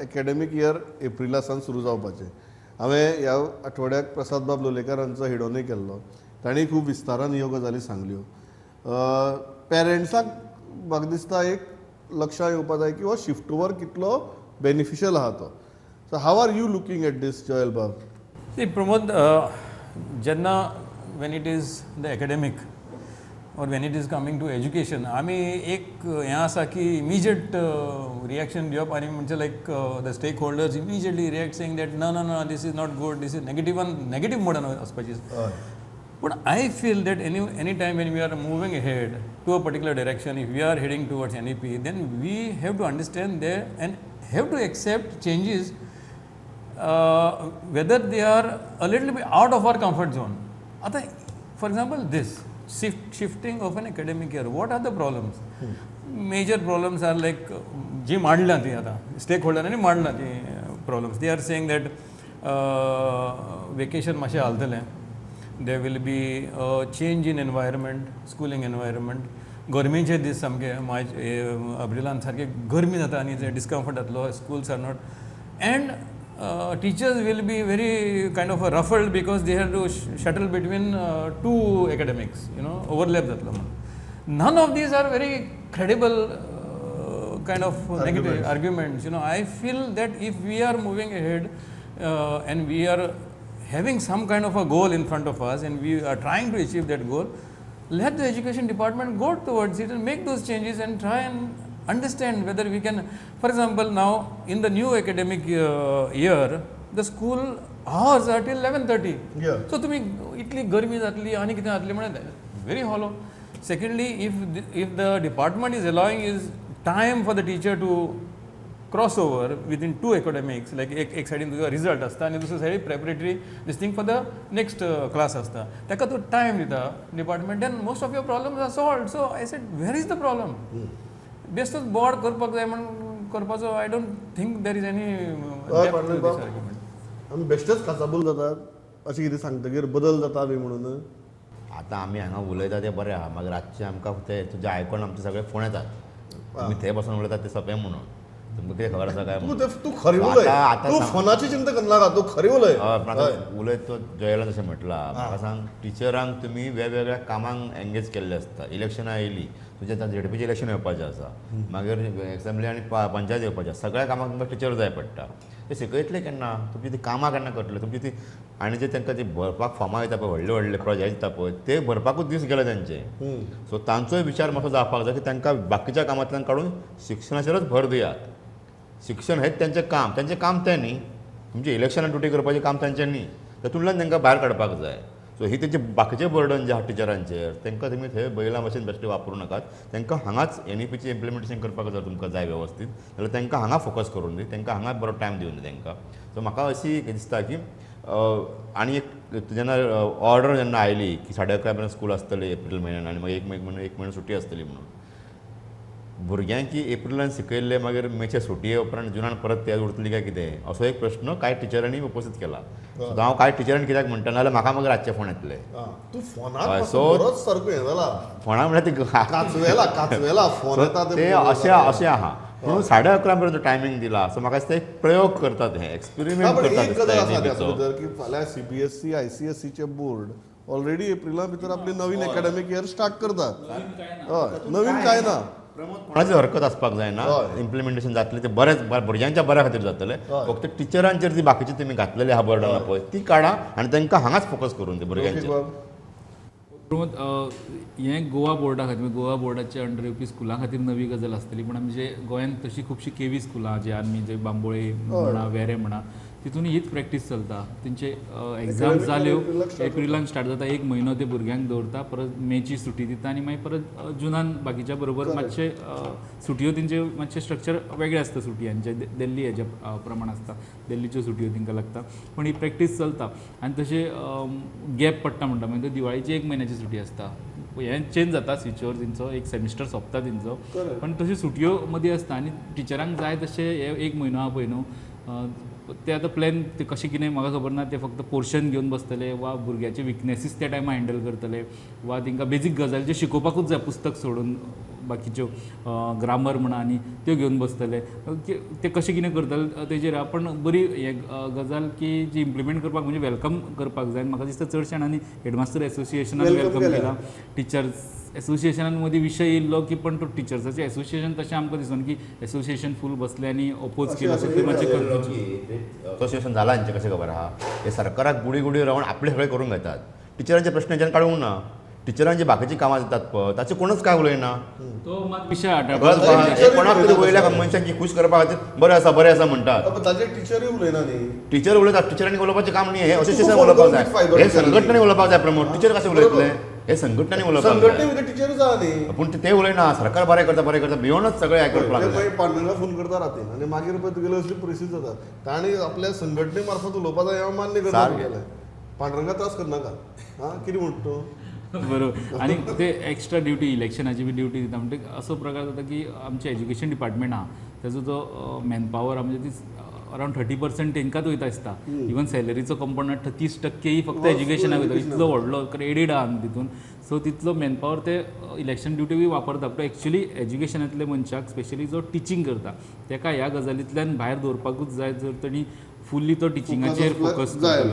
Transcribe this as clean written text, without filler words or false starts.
एकॅडमीक year Aprilia सावन सुरू जावपाचें. हांवें ह्या आठवड्याक प्रसाद बाब लोलयेकार हांचो हेडोनूय केल्लो, तांणी खूब विस्तारान ह्यो गजाली सांगल्यो. पेरंट्साक म्हाका दिसता एक लक्षां येवपा जाय की हो शिफ्ट ओवर कितलो बेनिफिशियल आहा तो. So how are you looking at this, Joel बाब? सी प्रमोद, जेन्ना when it is the academic or when it is coming to education, आमी एक हें आसा की इमिजिएट रिएक्शन दिवप आनी म्हणजे like the stakeholders immediately react saying that ना ना ना, this is not good, this is negative on negative मोडान वचपाची. पूण I feel that any time when we are moving ahead to a particular direction, if we are heading towards NEP, then we have to understand they and have to accept changes whether they are a little bit out of our comfort zone. आतां for example this shifting of an academic year, what are the problems? Major problems are like जी मांडल्या ती आतां stake होल्डरांनी मांडला ती problems. They are saying that vacation मातशें हालतलें, there will be a change in environment, schooling environment. गरमेचे दीस सामके मार्च एप्रिलान सारके गरमी जाता आनी डिस्कम्फर्ट जातलो, schools are not, and teachers will be very kind of ruffled because they have to shuttle between two academics, you know, overlap जातलो म्हणून. None of these are very credible kind of negative arguments. You know, I feel that if we are moving ahead and we are having some kind of a goal in front of us and we are trying to achieve that goal, let the education department go towards it and make those changes and try and understand whether we can. For example, now in the new academic year, the school hours are till 11:30. Yeah. So तुमी इतली गर्मी जातली आनी कितें जातली म्हणल्यार very hollow. Secondly, if the department is allowing is time for the teacher to cross over within two academics, like एक सायडीन तुजो रिजल्ट आसता आनी दुसरे सायडीन preparatory this thing for the next class आसता, ताका तूं टायम दिता department, then most of your problems are solved. So I said where is the problem? बेश्टोच बोर्ड करपाक जाय म्हण करपाचो I don't think there is any. आमी बेश्टेच काचाबूल जातात अशें कितें सांगतगीर बदल जाता बी म्हणून. आतां आमी हांगा उलयता तें बरें आहा, मागीर रातचें आमकां ते तुजें आयकून आमचे सगळे फोन येतात, तुमी थंय बसून उलयतात तें सोंपें म्हणून, तुमकां कितें खबर आसा काय? तूं खरें उलय, तूं फोनाची चिंता करनाका, तूं खरें उलय. हय, उलयत तो जॉयलान तशें म्हटलां. म्हाका सांग, टिचरांक तुमी वेगवेगळ्या कामांक एंगेज केल्ले आसता. इलेक्शनां आयलीं, तुजें आतां झेडपीचें इलेक्शन येवपाचें आसा, मागीर एसेंब्ली आनी पंचायत येवपाचें आसा, सगळ्या कामाक तुमकां टिचर जाय पडटा. ते शिकयतले केन्ना? तुमची ती कामां केन्ना करतले? तुमची ती आनी जे तांकां जी भरपाक फॉर्मां येता पळय, व्हडले व्हडले प्रोजेक्ट दिता पळय, ते भरपाकूच दीस गेले तांचे. सो तांचोय विचार मातसो जावपाक जाय की तांकां बाकीच्या कामांतल्यान काडून शिक्षणाचेरच भर दियात. शिक्षण हेंच तांचें काम, तांचें काम तें न्ही, तुमचें इलेक्शनान ड्युटी करपाचें काम तांचें न्ही, तातूंतल्यान तांकां भायर काडपाक जाय. सो ही तेंचे बाकीचे बर्डन जे आहा टिचरांचेर, तांकां तुमी थंय बैलां भशेन बेश्टे वापरूं नाकात. तांकां हांगाच एनईपीचें इम्प्लिमेंटेशन करपाक जर तुमकां जाय वेवस्थीत जाल्यार तांकां हांगा फोकस करून दी, तांकां हांगा बरो टायम दिवन दी तांकां. सो म्हाका अशी दिसता की आनी एक जेन्ना ऑर्डर जेन्ना आयली की 11:30 मेरेन स्कूल आसतलें एप्रील म्हयन्यान आनी मागीर एक म्हयनो एक म्हयनो सुटी आसतली म्हणून, भुरग्यांक की एप्रिलान शिकयल्ले मागीर मेचे सुटये उपरांत जुनान परत ते उरतली काय कितें, असो एक प्रश्न कांय टिचरांनी उपस्थित केला. सो हांव कांय टिचरांनी कित्याक म्हणटा, नाजाल्यार म्हाका मागीर रातचे फोन येतले. तूं फोनाक सारको हें जाला, फोना म्हणल्यार ते फोन येता ते अशें अशें आहा. म्हणून 11:30 मेरेन टायमींग दिला. सो म्हाका दिसता एक प्रयोग करतात, हे एक्सपेरिमेंट करतात की फाल्यां सीबीएसई आयसीएसईचे बोर्ड ऑलरेडी एप्रिला भितर आपली नवीन एकाडेमीक इयर स्टार्ट करतात. हय, नवीन काय ना, कोणाची हरकत आसपाक जायना, इम्प्लिमेंटेशन जातलें तें बरेंच भुरग्यांच्या बऱ्या खातीर जातलें. फक्त टिचरांचेर ती बाकीची तुमी घातलेली आहा बर्डन पळय ती काडा आनी तांकां हांगाच फोकस करून दी भुरग्यांचेर. प्रमोद, हें गोवा बोर्डा खातीर, गोवा बोर्डाच्या अंडर येवपी स्कुलां खातीर नवी गजाल आसतली, पूण आमचे गोंयांत तशी खुबशी केवी स्कुलां जी आमी जे बांबोळे म्हणा वेरें म्हणा तितून हीच प्रॅक्टीस चलता. तेंचे एग्जाम जाल्यो एप्रिलान स्टार्ट जाता, एक म्हयनो ते भुरग्यांक दवरता, परत मेची सुटी दिता आनी मागीर परत जुनान बाकीच्या बरोबर मातशे सुटयो तेंचे मातशें स्ट्रक्चर वेगळें आसता, सुटयांचे दिल्ली हेज्या प्रमाण आसता, दिल्लीच्यो सुटयो तेंकां लागता, पूण ही प्रॅक्टीस चलता. आनी तशें गॅप पडटा म्हणटा, मागीर दिवाळीची एक म्हयन्याची सुटी आसता, हें चेंज जाता स्विचवर तेंचो, एक सेमिस्टर सोंपता तेंचो, पण तश्यो सुटयो मदीं आसता आनी टिचरांक जाय तशें हे एक म्हयनो आहा पळय न्हू ते आतां प्लॅन ते कशें कितें म्हाका खबर ना, ते फक्त पोर्शन घेवन बसतले वा भुरग्याचे विकनेसीस त्या टायमार हँडल करतले वा तांकां बेजीक गजाली जे शिकोवपाकूच जाय पुस्तक सोडून बाकीच्यो ग्रामर म्हणा आनी त्यो घेवन बसतले, ते कशें कितें करतले तेजेर. पण बरी हे गजाल की जी इम्प्लिमेंट करपाक म्हणजे welcome करपाक जाय. म्हाका दिसता चडशे जाणांनी हेडमास्टर एसोसिएशनान welcome केला, टिचर्स एसोसिएशनान मदीं विशय येयल्लो की पण तो टिचर्साचें एसोसिएशन तशें आमकां दिसना की एसोसिएशन फूल बसलें आनी ओपोज केलें अशें तें मातशें कन्फ्युजन. एसोसिएशन जालां हेंचें कशें खबर आहा, हे सरकाराक गुडी गुडी रावन आपले सगळें करूंक घेतात. टिचरांचे प्रश्न हेच्यान काडूंक ना, टिचरांची बाकीची कामां जातात पळय ताचें कोणूच काय उलयना. तो मात विशय हाडटा कोणाक तरी वयल्या मनशांक खूश करपा खातीर बरें आसा बरें आसा म्हणटात. ताचे टिचरूय उलयना न्ही, टिचर उलयतात, टिचरांनी उलोवपाचें काम न्ही, हें असोसिएशन उलोवपाक जाय, हे संघटनेन उलोवपाक जाय. प्रमोद टिचर कशें उलयतले, हे संघटनेन उलोवपाक संघटने भितर टिचरूच आहा न्ही, पूण ते उलयना. सरकार बरें करता बरें करता भियोनच सगळें हें करपाक लागले. पांडुरंगा फोन करता रातीन आनी मागीर पळय तुगेली असली परिस्थिती जाता, तांणी आपल्या संघटने मार्फत उलोवपाक जाय हांव मान्य करता. पांडुरंगा त्रास करनाका आं, कितें म्हणटा तूं बरोबर. आनी ते एक्स्ट्रा ड्युटी इलेक्शनाची बी ड्युटी दिता म्हणटकीर असो प्रकार जाता की आमचें एज्युकेशन डिपार्टमेंट आहा तेजो जो मॅनपावर आहा म्हणजे ती अरावंड 30% तेंकांच वयता दिसता. इवन सॅलरीचो कंपोनंट 30% फक्त एज्युकेशनाक वयता, इतलो व्हडलो क्रेडीट आहा न्हू तितून. सो तितलो मॅनपावर ते इलेक्शन ड्युटी बी वापरता. पूण एक्चुली एज्युकेशनांतले मनशाक स्पेशली जो टिचींग करता तेका ह्या गजालींतल्यान भायर दवरपाकूच जाय, जर ताणी फुल्ली तो टिचिंगाचेर फोकस जाय.